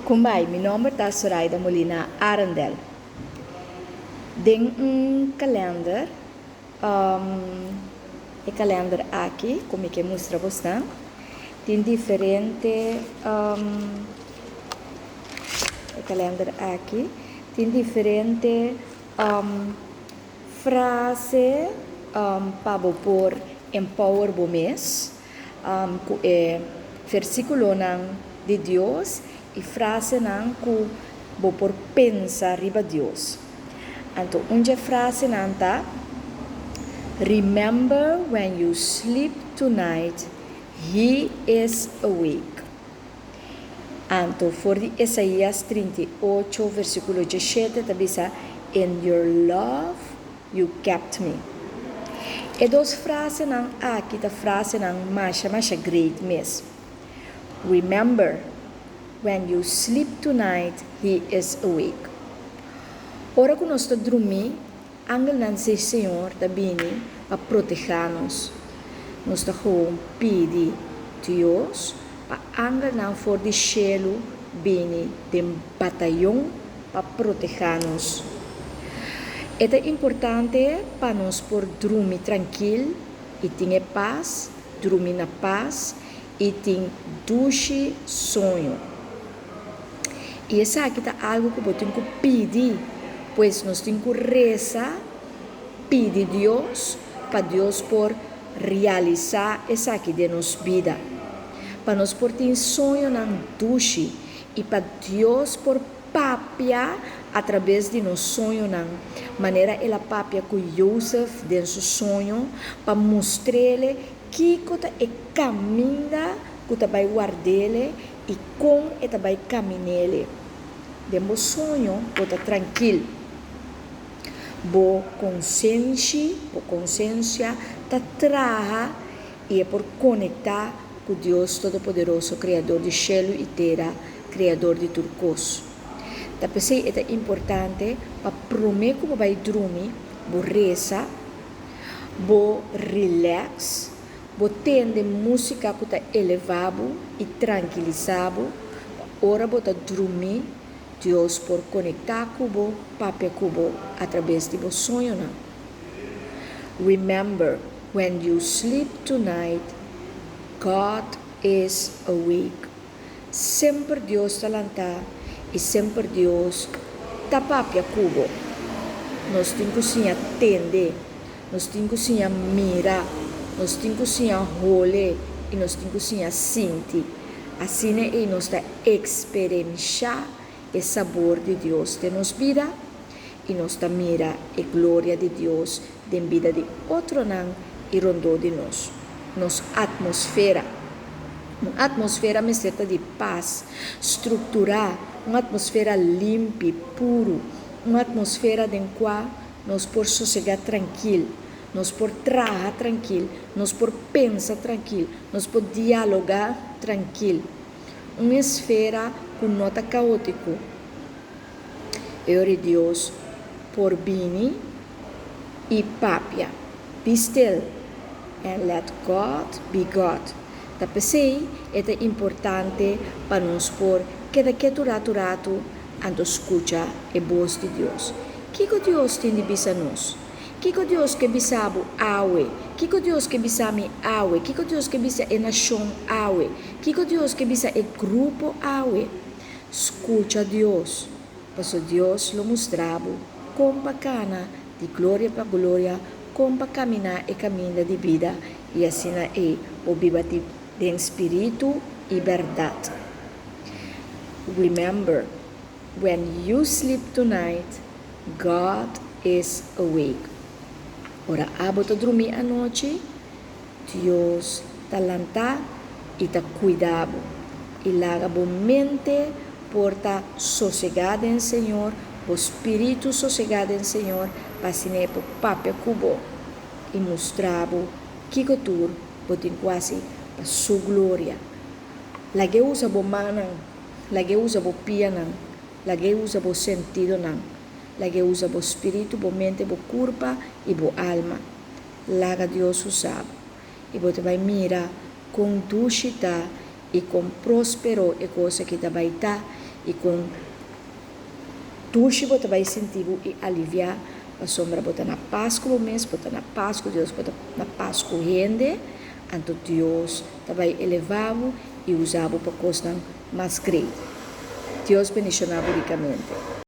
Kumbai, mi nomber ta Soraida Molina Arendel. Den un kalender, e kalender aki ku mi ke mustra bosnan, tin diferente, e kalender aki tin diferente frase pa bo por empower bo mes ku e versíkulonan di Dios i frasenan ku bo por pensa riba Dios. Anto un dje frasenan ta, Remember when you sleep tonight, He is awake. Anto for di Isaías 38 versíkulo 17 ta bisa, In your love you kept me. E dos frasenan aki ta frasenan masha masha great mes. Remember, when you sleep tonight, He is awake. Ora ku nos ta drumí, angelnan di Señor ta bini pa protehá nos. Nos ta gewoon pidi Dios pa angelnan for di shelu bini den batayon pa protehá nos. E ta importante pa nos por drumi trankil i tin e pas, drumi na pas i tin dushi soño. I esaki ta algu ku bo tin ku pidi, pues nos tin ku resa pidi Dios pa Dios por realisá esaki den nos bida. Pa nos por tin soñonan dushi i pa Dios por papia atraves di nos soñonan, manera el a papia ku Josef den su soño pa mustr'é kiko ta e kaminda ku ta bai ward'é i kon e ta bai kamin'é. Den bo soño bo ta trankil. Bo konsenshi, bo konsensia ta traha i e por konektá ku Dios Todopoderoso, Kreador di shelu i tera, Kreador di tur kos. Ta p'esei e ta importante pa promé ku bo bai drumi, bo resa, bo relax, bo tende músika ku ta elevá bo i trankilisá bo, pa ora bo ta drumí, Dios por konektá ku bo, papia ku bo atraves di bo soñonan. Remember, when you sleep tonight, God is awake. Semper Dios ta lantá i semper Dios ta papia ku bo. Nos tin ku siña tende, nos tin ku siña mira, nos tin ku siña hole i nos tin ku siña sinti. Asina ei nos ta eksperenshá e sabor di Dios den nos bida i nos ta mira e gloria di Dios den bida di otronan i rondó di nos. Nos atmosfera. Un atmosfera mester ta di pas, strukturá, un atmosfera limpi, puru, un atmosfera den kua nos por sosegá trankil, nos por traha trankil, nos por pensa trankil, nos por dialogá trankil. Un esfera ku no ta kaótiko. E ora Dios por bini i papia. Be still and let God be God. Ta p'esei e ta importante pa nos por keda ketu ratu ratu anto skucha e bos di Dios. Kiko Dios tin di bisa nos? Kiko Dios ke bisa bo awe? Kiko Dios ke bisa mi awe? Kiko Dios ke bisa e nashon awe? Kiko Dios ke bisa e grupo awe? Skucha Dios, paso Dios lo mustra bo kon pa kana di gloria pa gloria, kon pa kaminá e kaminda di bida i asina ei bo biba di den spiritu i bèrdat. Remember, when you sleep tonight, God is awake. Ora abo ta drumi anochi, Dios ta lantá i ta kuida bo. I laga bo mente por ta sosegá den Señor, bo spiritu sosegá den Señor, pa asina e por papia ku bo i mustra bo kiko tur bo tin ku hasi pa Su gloria. Lag'é usa bo mannan, lag'é usa bo pianan, lag'é usa bo sentidonan, lag'é usa bo spiritu, bo mente, bo kurpa i bo alma. Laga Dios usa bo. I bo ta bai mira kon dushi ta i kon próspero e kos aki ta bai ta. I kon dushi bo ta bai sinti bo i aliviá pasobra bo ta na pas ku bo mes, bo ta na pas ku Dios, bo ta na pas ku hende, anto Dios ta bai elevá bo i usa bo pa kosnan mas great. Dios bendishoná bo rikamente.